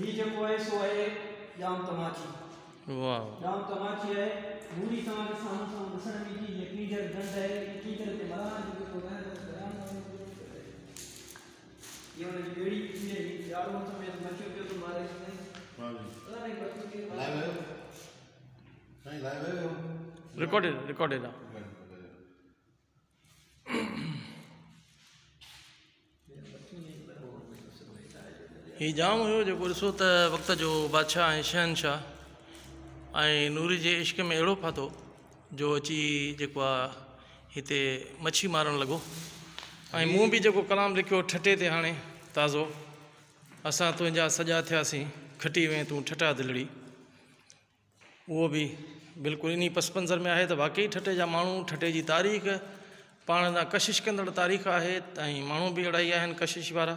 هي جيڪو آهي سو آهي ڄام تماچي. واهه. ڄام تماچي آهي. نوري توهان کي سامهون سامهون ڏسڻ ۾ ايندي. هيء ڪينجهر ڍنڍ آهي. هن ڪينجهر تي ملاحن جو جيڪو رهندڙ درياهه آهي. هيء هن جي ٻيڙي ڏسي ۽ هي ڄارو هٿ ۾ مڇيون پيو ٿو ماري. لائيو آهيو سائين؟ لائيو آهيو؟ رڪارڊيڊ، رڪارڊيڊ آ. هي ڄام هيو جيڪو ڏسو ته وقت جو بادشاهه ۽ شهنشاهه ۽ نوري جي عشق ۾ اهڙو ڦاٿو جو اچي جيڪو آ هتي مڇي مارڻ لڳو. ۽ مون به جيڪو ڪلام لکيو ٺٽي تي هاڻي تازو، اسان تنهنجا سڄا ٿياسين کٽي وئين تون ٺٽا دلڙي، اهو به بلڪل انهي پس منظر ۾ آهي ته واقعي ٺٽي جا ماڻهو، ٺٽي جي تاريخ پاڻ ڏانهن ڪشش ڪندڙ تاريخ آهي ۽ ماڻهو به اهڙا ئي آهن ڪشش وارا.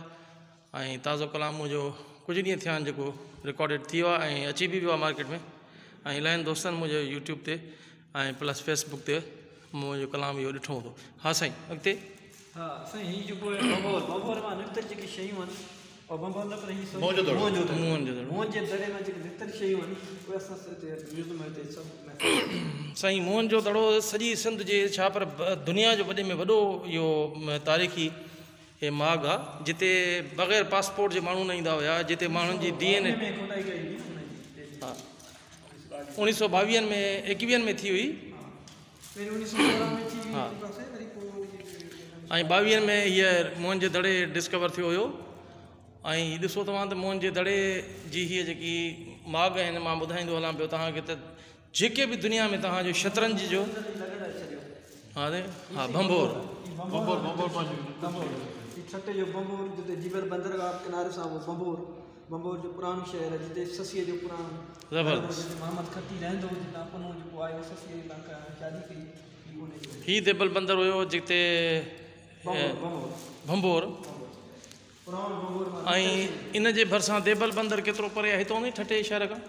۽ تازو ڪلام منهنجو ڪجهه ڏينهن ٿيا آهن جيڪو رڪارڊيڊ ٿي ويو آهي ۽ اچي به ويو آهي مارڪيٽ ۾، ۽ الاهين دوستن منهنجي يوٽيوب تي ۽ پلس فيسبوڪ تي منهنجو ڪلام اهو ڏٺو هوندو. ها سائين اڳتي. ها سائين هي جيڪو آهي ڀنڀور، ڀنڀور مان نڪتل جيڪي شيون آهن، او ڀنڀور نه پر هي سوري موهن جو دڙو، موهن جو دڙو، موهن جو دڙو، موهن جي دڙي مان جيڪي نڪتل شيون آهن اهي اسان هتي ميوزم ۾ هتي سڀ محفوظ آهن. سائين موهن جو دڙو سڄي سنڌ جي ڇا پر دنيا جو وڏي ۾ وڏو اهو تاريخي هي ماڳ آ جتي بغير پاسپورٽ جي ماڻهو نه ايندا هيا، جتي ماڻهن جي ڊي اين اي 1922 ۾ 21 ۾ ٿي هئي ها ۽ 22 ۾ هيء موهن جي دڙي ڊسڪور ٿيو هيو. ۽ ڏسو توهان ته موهن جي دڙي جي هيء جيڪي ماڳ آهن، مان ٻڌائيندو هلان پيو توهان کي ته جيڪي به دنيا ۾ توهان جو شطرنج جو ها ها ڀنڀور، ڀنڀور، ڀنڀور ڀنڀور، هي ٺٽي جو ڀنڀور جتي جبل بندرگاهه ڪناري سان اهو ڀنڀور، ڀنڀور جو پراڻو شهر آهي جتي سسيء جو پراڻو زبردست جتي محمد کٽي رهندو هو، جتان پنهون جيڪو آيو سسيء جي تان شادي ڪئي، هي ان جو هي ديبل بندر هيو جتي ڀنڀور، ڀنڀور پراڻو ڀنڀور ۽ ان جي ڀرسان ديبل بندر ڪيترو پري آهي هتان ٺٽي شهر کان؟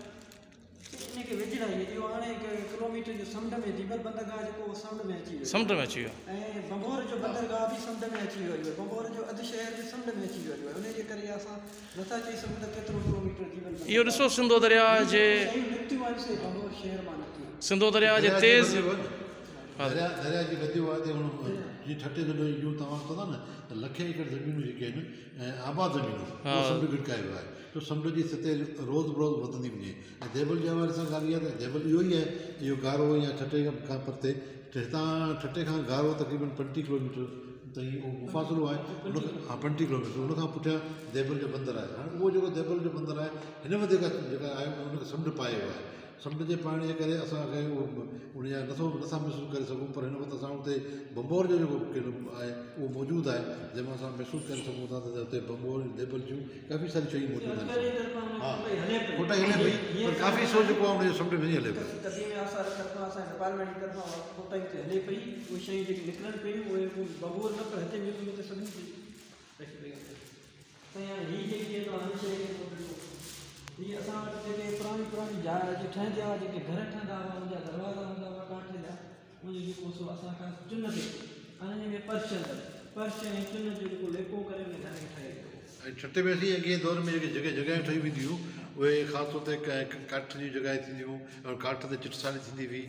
ان کي ويجهڙائي اهو هاڻي هڪ ڪلوميٽر جو سمنڊ ۾ ديبل بندرگاهه جيڪو اهو سمنڊ ۾ اچي ويو، سمنڊ ۾ اچي ويو، ۽ ڀنڀور جو بندرگاهه به سمنڊ ۾ اچي ويو آهي، ڀنڀور جو اڌ شهر به سمنڊ ۾ اچي ويو آهي، ان جي ڪري اسان نٿا چئي سگهون ته ڪيترو ڪلوميٽر ديبل بندرگاهه. اهو ڏسو سنڌو درياء جي شيون نڪتيون آهن سي ڀنڀور شهر مان نڪتيون آهن. سنڌو درياء جي تيز درياء جي وڌيو آهي ته هن جي ٺٽي ضلعي جون توهان ڪندا نه ته لکين ايڪڙ زمينون جيڪي آهن آباد زمينون اهو سمنڊ ڳڙڪائي ويو آهي، ڇو سمنڊ جي سطح روز بروز وڌندي وڃي. ۽ ديبل جي حوالي سان ڳالهه اها ته ديبل اهو ئي آهي، اهو گارو يا ٺٽي کان پرتي، هتان ٺٽي کان گارو تقريبن 35 ڪلوميٽر تائين اهو مفاصلو آهي، ان کان ها 35 ڪلوميٽر ان کان پٺيان ديبل جو بندر آهي. هاڻي اهو جيڪو ديبل جو بندر آهي هن وقت جيڪا جيڪا آهي ان کي سمنڊ پائي ويو آهي. سمنڊ جي پائڻ جي ڪري اسان کي اهو ان جا نٿو نٿا محسوس ڪري سگهون، پر هن وقت اسان اتي ڀنڀور جو جيڪو قلعو آهي اهو موجود آهي، جنهن مان اسان محسوس ڪري سگهون ٿا ته اتي ڀنڀور ۽ ديبل جون ڪافي ساريون شيون موجود آهن. ها کوٽائي هلي پئي پر ڪافي حصو جيڪو آهي ان جو سمنڊ ۾ وڃي هلي پيو. قديم آثار طرفان اسان جي ڊپارٽمينٽ جي طرفان اها کوٽائي اتي هلي پئي، اهي شيون جيڪي نڪرن پيون اهي ڀنڀور نه پر هتي ميوزيم ۾ سڀني کي رکي پئي وڃي. سائين هاڻي هي جيڪي آهي توهان هن شيء کي نوٽ ڏيو، هي اسان وٽ جيڪي پراڻي پراڻي جاء جي ٺهندي هئا، جيڪي گهر ٺهندا هئا ان جا دروازا هوندا هئا ڪاٺ جا، ان جو جيڪو سو اسان کان چن تي انهن ۾ پرش اندر پرش ۽ چن جو جيڪو ليپو ڪري ان گهر کي ٺاهي ويندو هو. ۽ ٺٽي ۾ اسين اڳئين دور ۾ جيڪي جڳهه جڳهيون ٺهي وينديون هيون اهي خاص طور تي ڪاٺ جون جڳهيون ٿينديون هيون ۽ ڪاٺ تي چٽسالي ٿيندي هئي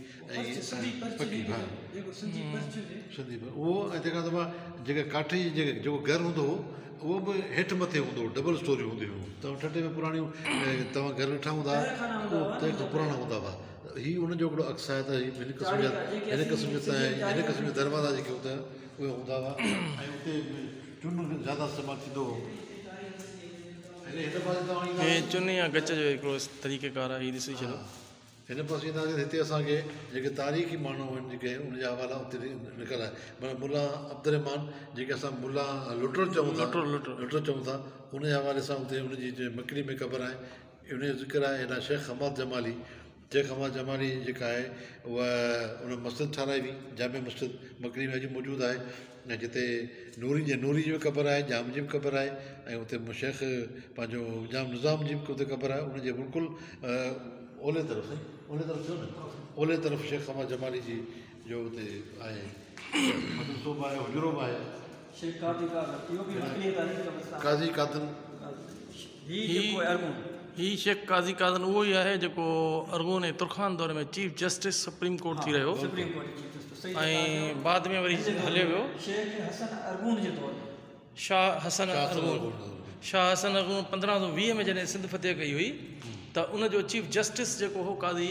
۽ سنڌي پرچ پڪي ها جيڪو سنڌي پرچ هجي سنڌي پرچ اهو ۽ تنهن کان سواء جيڪا ڪاٺ جي جيڪا جيڪو گهر هوندو هو اهو به هيٺ مٿي هوندو هو، ڊبل اسٽوري هونديون هيون. توهان ٺٽي ۾ پراڻيون توهان گهر ڏٺا هوندا، اهو تنهن کان پراڻا هوندا هئا. هي ان جو هڪڙو عڪس آهي ته هي هن قسم جا هن قسم جا هن قسم جا دروازا جيڪي هوندا اهي هوندا هئا ۽ اتي چون زياده استعمال ٿيندو هو. هن پاسي توهان ايندا هي چون يا گچ جو هڪڙو طريقه ڪار آهي، هي ڏسي ڇڏيو. هن پاسي اينداسين ته هتي اسان کي جيڪي تاريخي ماڻهو آهن جيڪي ان جا حوالا اتي لکيل آهن. معنيٰ ملا عبدالرحمان جيڪي اسان ملا لٽر چئون ٿا، لٽر چئون ٿا، ان جي حوالي سان اتي ان جي مڪلي ۾ قبر آهي ان جو ذڪر آهي. هيڏانهن شيخ حماد جمالي، شيخ حماد جمالي جيڪا آهي اها ان مسجد ٺهرائي هئي، جامع مسجد مڪلي ۾ اڄ موجود آهي ۽ جتي نوري جي نوري جي به قبر آهي، ڄام جي به قبر آهي ۽ اتي شيخ پنهنجو ڄام نظام جي به اتي قبر آهي. ان جي بلڪل اولهه طرف سائين اولهه طرف ٿيو نه، اولهه طرف شيخ حماد جمالي جي جو اتي آهي مدرسو به آهي، حجرو به آهي. شيخ قاضي قادن اهو به مڪليء تاريخ قبرستان قاضي قادن هي جيڪو آهي ارغون، هي شيخ قاضي قاضن اهو ئي آهي جيڪو ارغون ۽ ترخان دور ۾ چيف جسٽس سپريم ڪورٽ ٿي رهيو سپريم ڪورٽ چيف جسٽس ۽ بعد ۾ وري هليو ويو. شيخ حسن ارغون جي دور ۾. شاهه حسن ارغون، شاهه حسن ارغون 1520 ۾ جڏهن سنڌ فتح ڪئي هئي ته ان جو چيف جسٽس جيڪو هو قاضي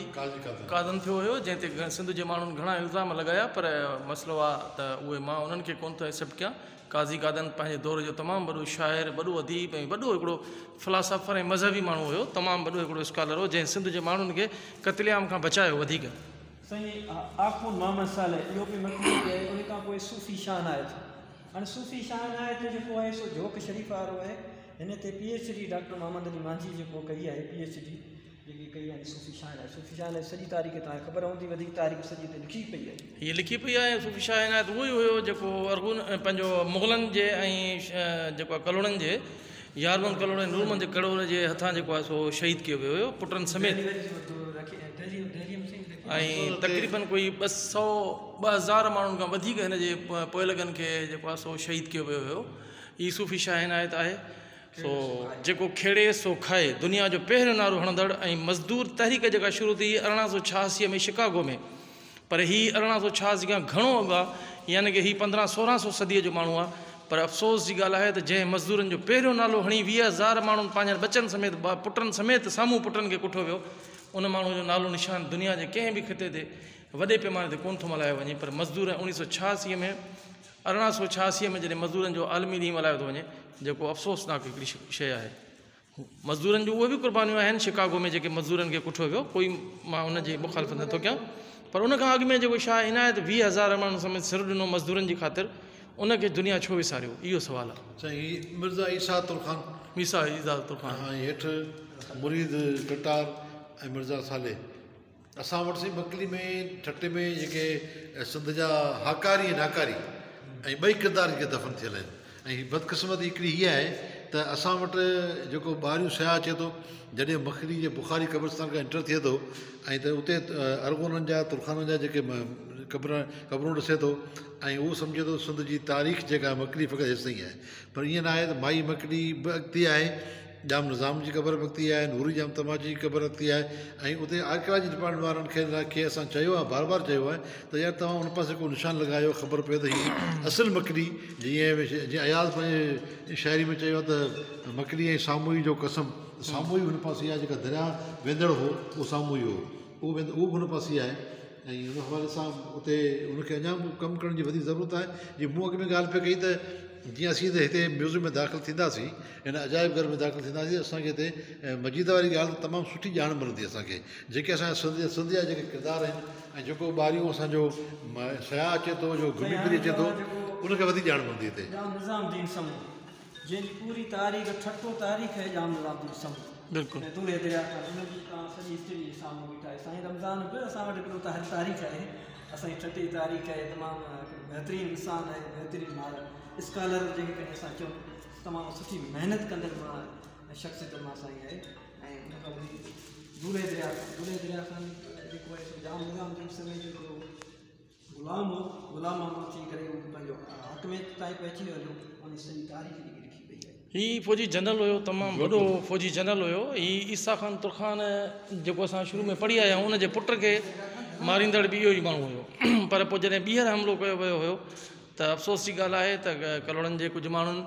قاضن ٿيو هيو جنهن تي سنڌ جي ماڻهن گهڻا الزام لڳايا پر مسئلو آ ته اهي مان انهن کي ڪونه ٿو ايڪسيپٽ ڪيان. قاضي قادن پنهنجي دور جو تمام وڏو شاعر، وڏو اديب ۽ وڏو هڪڙو فلاسافر ۽ مذهبي ماڻهو هيو. تمام وڏو هڪڙو اسڪالر هو جنهن سنڌ جي ماڻهن کي قتل عام کان بچايو وڌيڪ. سائين آخوند محمد صالح اهو به مڪلي تي آهي ان کان پوء صوفي شاهه عنايت هاڻي صوفي شاهه عنايت جيڪو آهي سو جهوڪ شريف وارو آهي هن تي P H D doctor Muhammad Ali Manjhi جيڪو ڪئي آهي پي ايڇ ڊي جيڪي ڪئي آهي صوفي شاهه عنايت صوفي شاهه عنايت سڄي تاريخ توهان کي خبر هوندي وڌيڪ تاريخ سڄي هتي لکي پئي آهي. هيء لکي پئي آهي ۽ صوفي شاهه عنايت اهو ئي هيو جيڪو ارغون پنهنجو مغلن جي ۽ جيڪو آهي ڪلهوڙن جي يارمحمد ڪلهوڙو ۽ نورمحمد ڪلهوڙي جي هٿان جيڪو آهي سو شهيد ڪيو ويو هيو پٽن سميت ۽ تقريبن ڪوئي ٻه سؤ 2000 ماڻهن کان وڌيڪ هن جي پوئلڳن کي جيڪو آهي سو شهيد ڪيو ويو هيو. هي صوفي شاهه عنايت آهي. سو جيڪو کيڙي سو کائي دنيا جو پهريون نعرو هڻندڙ ۽ مزدور تحريڪ جيڪا شروع ٿي 1886 ۾ شڪاگو ۾ پر هي 1886 کان گهڻو اڳ آ يعني ڪه هي 15 16 سو صديء جو ماڻهو آ پر افسوس جي ڳالهه آهي ته جنهن مزدورن جو پهريون نالو هڻي 20,000 ماڻهن پنهنجن ٻچن سميت پٽن سميت سامهون پٽن کي ڪٺو ويو ان ماڻهو جو نالو نشان دنيا جي ڪنهن به خطي تي وڏي پيماني تي ڪونه ٿو ملهايو وڃي پر مزدور 1986 ۾ 1886 ۾ جڏهن مزدورن جو عالمي ڏينهن ملهايو ٿو وڃي جيڪو افسوسناڪ هڪڙي شيء آهي. مزدورن جون اهي به قربانيون آهن شڪاگو ۾ جيڪي مزدورن کي ڪٺو ويو ڪوئي مان ان جي مخالفت نٿو ڪيان پر ان کان اڳ ۾ جيڪو شاهه عنايت 20,000 ماڻهن سميت سر ڏنو مزدورن جي خاطر ان کي دنيا ڇو وساريو اهو سوال آهي. سائين هي مرزا عيسيٰ ترخان. عيسيٰ عيسيٰ ترخان. ها هيٺ مريد ٽٽار ۽ مرزا صالح. اسان وٽ سائين مڪلي ۾ ٺٽي ۾ جيڪي سنڌ جا هاڪاري ۽ ناڪاري ۽ ٻئي ڪردار جيڪي دفن ٿيل آهن ۽ بدقسمتي هڪڙي هيء آهي ته اسان وٽ جيڪو ٻاهريون سياح اچي ٿو جڏهن مڪلي جي بخاري قبرستان کان انٽر ٿئي ٿو ۽ ته اتي ارغونن جا ترخانن جا جيڪي قبر قبرون ڏسي ٿو ۽ اهو سمجهي ٿو سنڌ جي تاريخ جيڪا مڪلي فقط هيستائين آهي پر ائين نه آهي ته مائي مڪلي به اڳتي آهي ڄام نظام جي قبر به اڳتي آهي، نوري ڄام تماچي جي قبر اڳتي آهي ۽ اتي آرڪيالاجي ڊپارٽمينٽ وارن کي کي اسان چيو آهي بار بار چيو آهي ته يار توهان ان پاسي ڪو نشان لڳايو خبر پئي ته هي اصل مڪلي جيئن جيئن اياز پنهنجي شاعري ۾ چيو آهي ته مڪلي ۽ ساموئي جو قسم ساموئي هن پاسي آهي جيڪا درياء ويندڙ هو اهو ساموئي هو اهو ويندڙ اهو به هن پاسي آهي ۽ ان حوالي سان اتي ان کي اڃا به ڪم ڪرڻ جي وڌيڪ ضرورت آهي جيئن مون اڳ ۾ ڳالهه پئي ڪئي ته جيئن اسين هتي هتي ميوزيم ۾ داخل ٿينداسين هن عجائب گهر ۾ داخل ٿينداسين اسان کي هتي مجيد واري ڳالهه ته تمام سٺي ڄاڻ ملندي اسان کي جيڪي اسان جا سنڌ جا سنڌ جا جيڪي ڪردار آهن ۽ جيڪو ٻاهريون اسان جو سياح اچي ٿو جو گهمي ڦري اچي ٿو ان کي وڌيڪ ڄاڻ ملندي هتي. ڄام نظام الدين سمون جنهن جي پوري تاريخ ٺٽو تاريخ آهي ڄام نظام الدين سمون بلڪل ۽ دولهه دريا خان ان جي توهان سڄي هسٽري جي سامهون بيٺا آهيو سائين رمضان به اسان وٽ هڪڙو تاريخ آهي اسان جي ٺٽي جي تاريخ آهي تمام بهترين انسان آهي بهترين ماهر اسڪالر جنهن کي کڻي اسان چئون تمام سٺي محنت ڪندڙ مان شخصيتن مان سائين آهي ۽ ان کان وري دولهه دريا خان دولهه دريا خان جيڪو آهي سو ڄام نظام الدين سمي جو هڪڙو غلام هو غلام محمد ٿي ڪري هو پنهنجو حاڪميت تائين پهچي ويو ان جي سڄي تاريخ جيڪي لکي پئي آهي. هي فوجي جنرل هيو تمام وڏو فوجي جنرل هيو هي عيسيٰ خان ترخان جيڪو اسان شروع ۾ پڙهي آيا آهيون ان جي پٽ کي ماريندڙ به اهو ئي ماڻهو هيو پر پوء جڏهن ٻيهر حملو ڪيو ويو هيو ته افسوس جي ڳالهه آهي ته ڪلهوڙن جي ڪجهه ماڻهن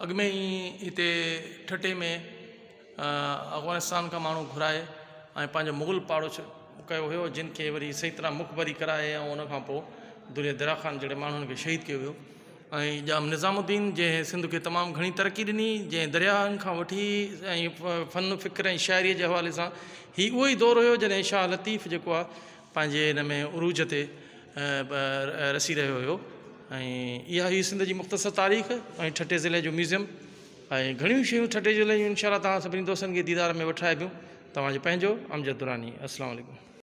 اڳ ۾ ئي هتي ٺٽي ۾ افغانستان کان ماڻهو گهرائي ۽ پنهنجو مغل پاڙو ڪيو هيو جن کي وري صحيح طرح مخبري ڪرائي ۽ ان کان پوء دولهه دريا خان جهڙي ماڻهن کي شهيد ڪيو ويو ۽ ڄام نظام الدين جنهن سنڌ کي تمام گهڻي ترقي ڏني جنهن درياهن کان وٺي ۽ فن فڪر ۽ شاعريء جي حوالي سان هي اهو ئي دور هيو جڏهن شاهه لطيف جيڪو آهي پنهنجي هن ۾ عروج تي رسي رهيو هيو ۽ اها هئي سنڌ جي مختصر تاريخ ۽ ٺٽي ضلعي جو ميوزيم ۽ گهڻيون شيون ٺٽي ضلعي جون انشاء الله توهان سڀني دوستن کي ديدار ۾ وٺرائبيون توهان جو پنهنجو امجد دراني السلام عليڪم.